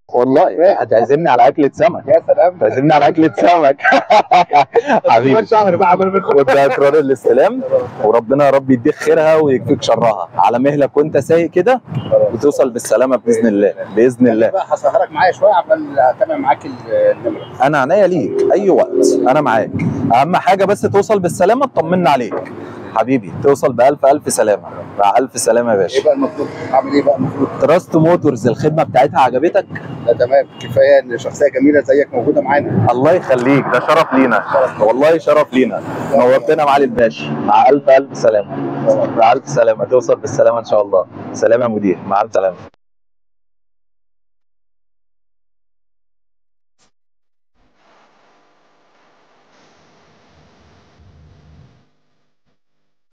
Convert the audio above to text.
والله هتعزمني على اكلة سمك. يا سلام، تعزمني على اكلة سمك. حبيبي شهر بقى عمال بنخش. وده اقرار الاستلام، وربنا يا رب يديك خيرها ويكفيك شرها. على مهلك وانت سايق كده وتوصل بالسلامة باذن الله. باذن الله. بقى هسهرك معايا شوية عشان اتابع معاك النمرة. انا عينيا ليك اي وقت، انا معاك. اهم حاجة بس توصل بالسلامة، اطمنا عليك حبيبي. توصل بألف ألف سلامة. مع ألف سلامة يا باشا. إيه بقى المطلوب؟ أعمل إيه بقى المفروض؟ تراست موتورز الخدمة بتاعتها عجبتك؟ لا تمام، كفاية إن شخصية جميلة زيك موجودة معانا. الله يخليك، ده شرف لينا. شرف. والله شرف لينا. نورتنا معالي الباشا. مع ألف ألف سلامة. مع ألف سلامة، توصل بالسلامة إن شاء الله. سلام يا مدير، مع ألف سلامة.